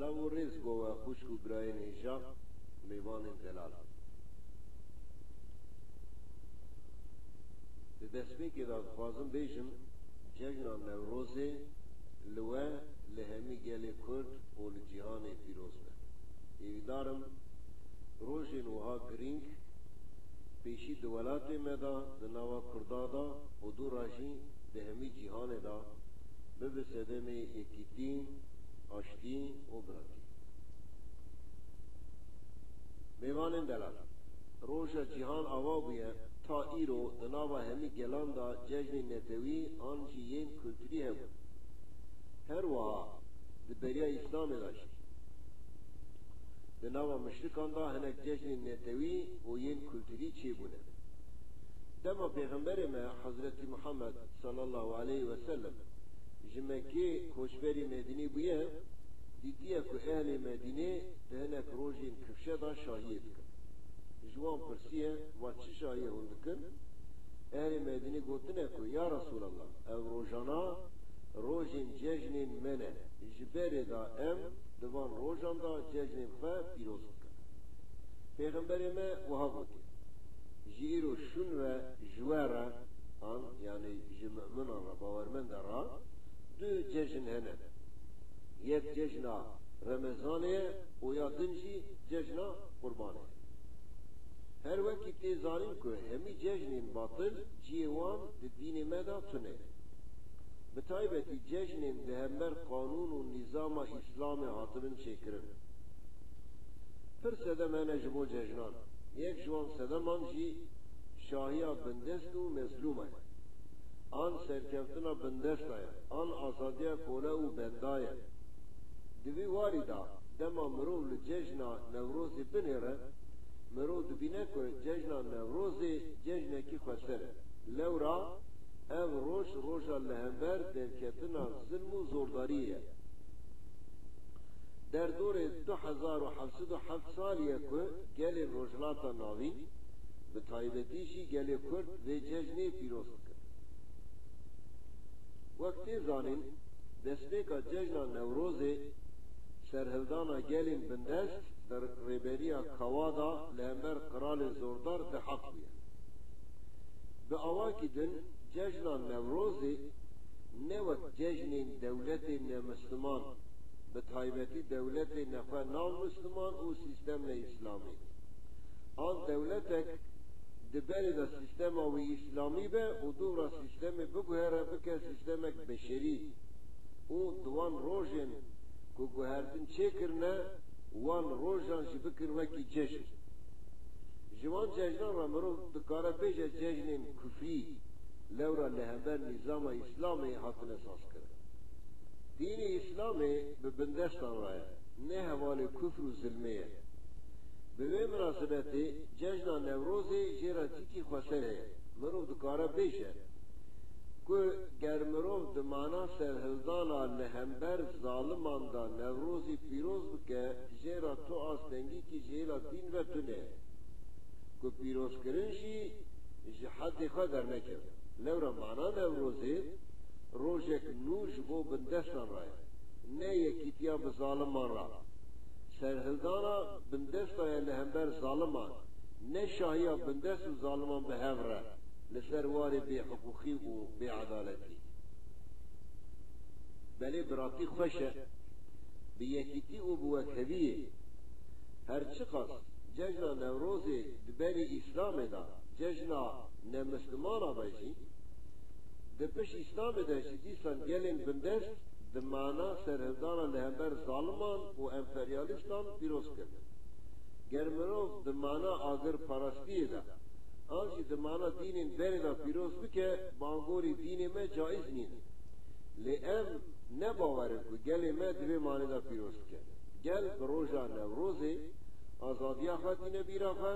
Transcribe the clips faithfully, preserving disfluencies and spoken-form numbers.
Silav û rêz bo we xwişk û birayên hêja, mêvanên delal. Di destpêkê de dixwazim bêjim, cejna Newrozê li we, li hemî gelê Kurd û li cîhanê pîroz be. Hêvîdar im rojên wiha girîng pêşî di welatê me de, di nava Kurda de û dû re jî di hemî cîhanê de bibe sedemê yekîtî, aştî û biratî. Mêvanên delal, roja cîhan ava bûye, ta îro di nava hemî gelan de cejnên netewî an jî yên kulturî hebûn. Her wiha di beriya Îslamê de jî di nava mişrikan de hinek cejnên netewî û yên kulturî çêbûne. Dema Pêxemberê me Hezretî Muhammed sallallahu aleyhi ve sellem ji Mekkê koçberî Medînê bûye, dîtiye ku ehlê Medînê di hinek rojên kifşe de şahiyê dikin. Ji wan pirsiye, va çi şahiyê hûn dikin? Ehlê Medînê gotine ku, ya Resûlallah, ev rojana rojên cejnên me ne. Ji berê de em di van rojan de cejnên xwe pîroz dikin. Pêxemberê me wiha gotiye, ji îro şûn ve ji we re, an, yanî ji mu'minan re, bawermende re, du cejn hene. Yek cejna Remezanê ye û ya din jî cejna Qurbanê ye. Her wekî tê zanîn ku hemî cejnên batil cihê wan di dînê me de tune ye. Bi taybetî cejnên di hember qanûn û nîzama Îslamê hatibin çêkirin. Pir sedem hene ji bo cejnan. Yek ji wan sedeman jî şahiya bindest û mezlûma ye. An serkeftina bindesta ye, an azadiya kole û benda ye. Di vî warî de, dema mirov li cejna Newrozê binêre, mirov dibîne ku cejna Newrozê cejnekî xweser e. Lewra ev roj, roja li hember derketina zilm û zordariyê ye. Derdorê du hezar û heft sed û heft salî ye ku gelên Rojhilata Navîn, bi taybetî jî gelê Kurd vê cejnê pîroz dikin. Wek tê zanîn, destpêka cejna Newrozê serhildana gelên bindest di rêberiya Kawa de li hember qiralên zordar diheq bûye. Bi awakî din, cejna Newrozê ne wek cejnên dewletên nemisliman, bi taybetî dewletên nexwe nav misliman û sîstem ne îslamî, an dewletek di berê de sîstema wî îslamî be û dû re sîstemê biguhere bike sîstemek beşerî û di wan rojên ku guhertin çêkirine, wan rojan jî bikin wekî cejn. Ji van cejnan re mirov dikare bêje cejnên kufrî, lewra li hember nîzama Îslamê hatine sazkirin. Dînê Îslamê bi bindestan re ye, ne hevalê kufr û zilmê ye. Bi vê minasebetê cejna Newrozê jê re cîkî xweser heye. Mirov dikare bêje ku ger mirov di mana serhildana li hember zaliman de Newrozî pîroz bike, jê re tu astengîkî ji hêla dîn ve tune ye. Ku pîrozkirin jî ji hedê xwe dernekeve. Lewra mana Newrozê rojek nû ji bo bindestan re ye. Ne yekîtiya bi zaliman re. Serhildana bindesta ye li hember zaliman. Ne şahiya bindest û zaliman bi hev re li ser warê bêhiqûqî û bêedaletî. Belê biratî xweş e, bi yekîtî û bi wekheviyê. Her çiqas cejna Newrozê di berî Îslamê de cejna nemislimana be jî, di pişt Îslamê de jî dîsan gelên bindest di mana serhildana li hember zaliman û emperyalîstan pîroz kirine. Ger mirov di mana agirparastiyê de an jî di mana dînên berê de pîroz bike, bangorî dînê me caiz nîne. Lê em ne bawer in ku gelê me di vê manê de pîroz bike. Gel bi roja Newrozê azadiya xwe tîne bîra xwe.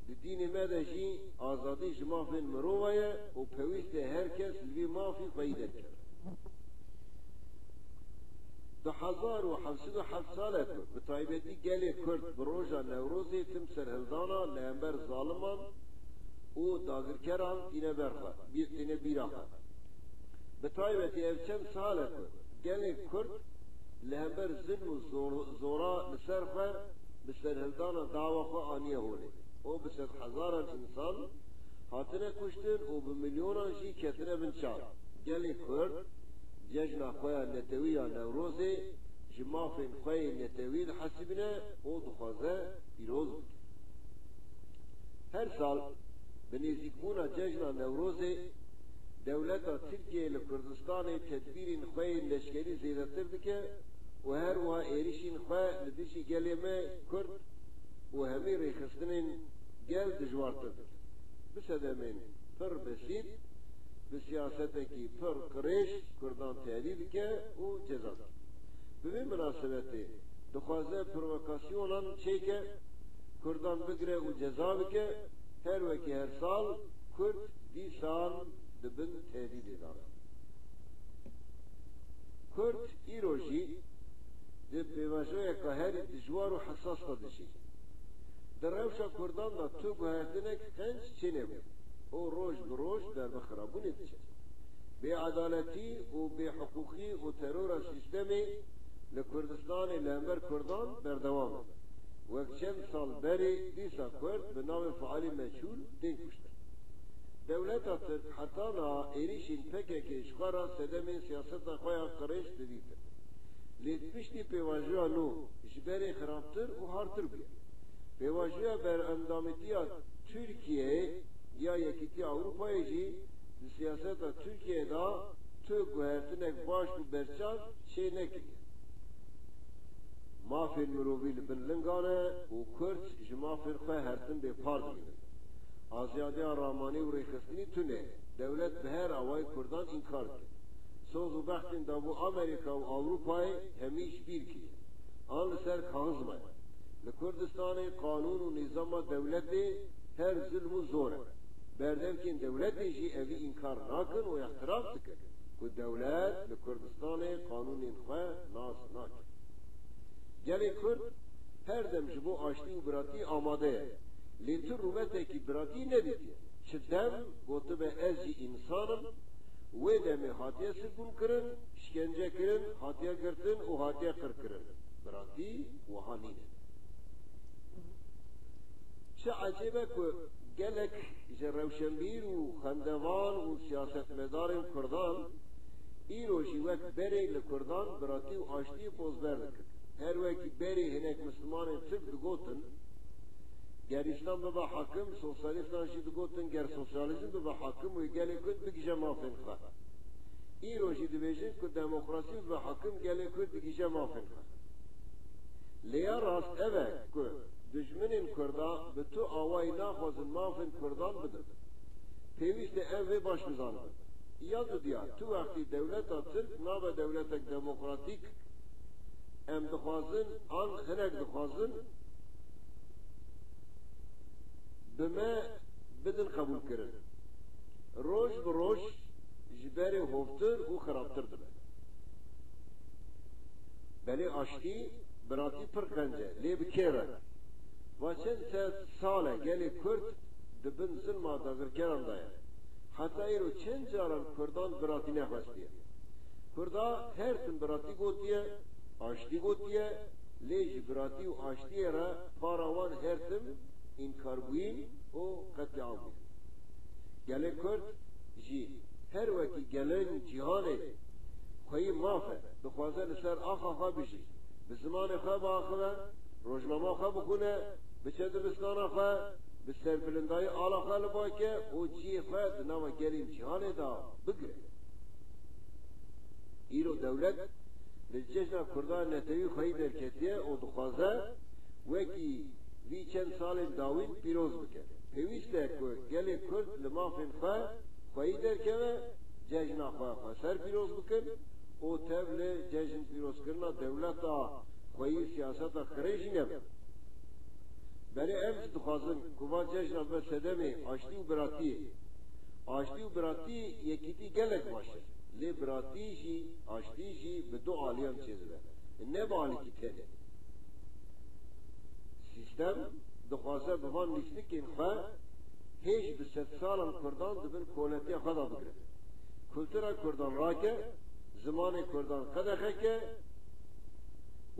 Di dînê me de jî azadî ji mafên mirova ye û pêwîst e her kes li vî mafî xweyî derkeve. Du hezar û heft sed û heft sal e ku bi taybetî gelê Kurd bi roja Newrozê tim serhildana li hember zaliman û dagirkeran tîne ber xwe, bî-, tîne bîra xwe. Bi taybetî ev çend sal e ku gelê Kurd li hember zilm û zor-, zora li ser xwe bi serhildana dawa xwe aniye holê û bi sedhezaran însan hatine kuştin û bi milyonan jî ketine bin çav. Gelê Kurd cejna xwe ya netewî ya Newrozê ji mafên xwe yê netewî dihesibîne û dixwaze pîroz bike. Her sal bi nêzîkbûna cejna Newrozê, dewleta Tirkiyeyê li Kurdistanê tedbîrên xwe yên leşkerî zêdetir dike û her wiha êrişên xwe li dijî gelê me Kurd û hemî rêxistinên gel dijwartir dike. Bi sedemên pir besît, bi siyasetekî pir qirêj Kurdan tehdît dike û ceza dike. Bi vê minasebetê dixwaze provokasyonan çêke, Kurdan bigire û ceza bike, her wekî her sal Kurd dîsan di bin tehdîdê de ne. Kurd îro jî di pêvajoyeke herî dijwar û hesas de dijî. Di rewşa Kurdan de tu guhertinek qenc çênebû û roj bi roj ber bi xirabûnê diçe. Bêedaletî û bêhiqûqî û terora sîstemê li Kurdistanê li hember Kurdan berdewam e. Wek çend sal berê dîsa Kurd bi navê fealî meçhûl tên kuştin. Dewleta Tirk heta niha êrîşên P K K ji xwe re sedemên siyaseta xwe ya qirêj didîtin. Lê piştî pêvajoya nû ji berê xirabtir û hartir bûye. Pêvajoya berendamîtiya Tirkiyeyê ya Yekîtiya Ewropayê jî di siyaseta Tirkiyeyê de tu guhertinek baş û berçav çê nekiriye. Mafên mirovî li bin lingan e û Kurd ji mafên xwe her tim bê par dimînin. Azadiya ramanî û rêxistinî tune ye. Dewlet bi her awayî Kurdan înkar dike. Soz û bextên dabû Amerîka û Ewropayê hemî ji bîr kiriye. An li ser kaxiz maye. Li Kurdistanê qanûn û nîzama dewletê her zilm û zor e. Berdevkên dewletê jî evî înkar nakin û îtiraf dikin ku dewlet li Kurdistanê qanûnên xwe nas nake. Gelê Kurd her dem ji bo aştî û biratî amade ye. Lê tu rûmetekî biratî nedîtiye. Çi dem gotibe ez jî însan im, wê demê hatiye sirgûnkirin, şkence kirin, hatiye girtin û hatiye qirkirin. Biratî wiha nîne. Çi ecêb e ku gelek ji rewşenbîr û xwendevan û siyasetmedarên Kurdan îro jî wek berê li Kurdan biratî û aştiyê pozber dikin. Her wekî berê hinek mislimanên Tirk digotin, ger Îslam bibe hakim, sosyalîstan jî digotin, ger sosyalîzm bibe hakim, wê gelê Kurd bigihîje mafên xwe. Îro jî dibêjin ku demokrasî bibe hakim, gelê Kurd digihîje mafên xwe. Lê ya rast ev e ku dijminên Kurda bi tu awayî naxwazin mafên Kurdan bidin. Pêwîst e em vê baş bizanibin. Ya dudiya, tu wextî dewleta Tirk nabe dewletek demokratîk, em dixwazin an hinek dixwazin bi me bidin qebûlkirin. Roj bi roj ji berê hovtir û xirabtir dibe. Belê aştî, biratî pir qenc e, lê bi kê re? Va çend sed sal e gelê Kurd di bin zilma dagirkeran de ye. Heta îro çend caran Kurdan biratî nexwestiye? Kurda her tim biratî gotiye, aştî gotiye, lê ji biratî û aştiyê re para wan her tim înkarbûyîn û qetlîam bûye. Gelê Kurd jî her wekî gelên cîhanê xweyî maf e, dixwaze li ser axa xwe bijî, bi zimanê xwe biaxive, rojnama xwe bixwîne, biçe dibistana xwe, bi serbilindayî ala xwe li ba ke û cihê xwe di nava gelên cîhanê de bigire. Îro dewlet li cejna Kurda netewî xweyî derketiye û dixwaze wekî vî çend salên dawîn pîroz bike. Pêwîst e ku gelê Kurd li mafên xwe xweyî derkeve, cejna xwe xweser pîroz bikin û tev li cejn pîrozkirina dewleta xweyî siyaseta qirêj jî nebin. Belê em jî dixwazin ku van cejna bibe sedemê aştî û biratiyê. Aştî û biratî yekîtî gelek baş e. Lê biratî jî, aştî jî bi du aliyan çêdibe. Ne bi alîkî tenê. Sîstem dixwaze bi van lîstikên xwe hêj bi sedsalan Kurdan di bin koletiya xwe de bigire. Kultura Kurdan rake, zimanê Kurdan qedexe ke,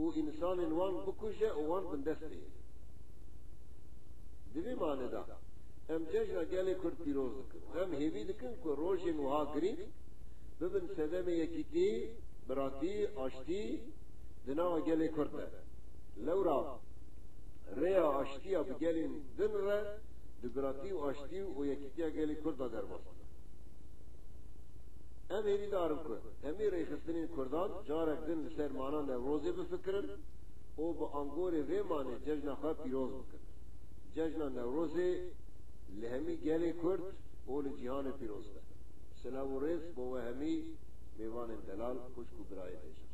û însanên wan bikuje û wan bindest bêje. Di vê mane de em cejna gelê Kurd pîroz dikin û em hêvî dikin ku rojên wiha girîng bibin sedemê yekîtî, biratî, aştî di nava gelê Kurd de. Lewra rêya aştiya bi gelên din re di biratî û aştî û yekîtiya gelê Kurd de derbas dibe. Em hêvîdar in ku hemî rêxistinên Kurdan carek din li ser mana Newrozê bifikirin û bi angorê vê manê cejna xwe pîroz bikin. Cejna Newrozê li hemî gelê Kurd û li cîhanê pîroz be. Silav û rêz bo we hemî mêvanên delal, xwişk û birayên hêja.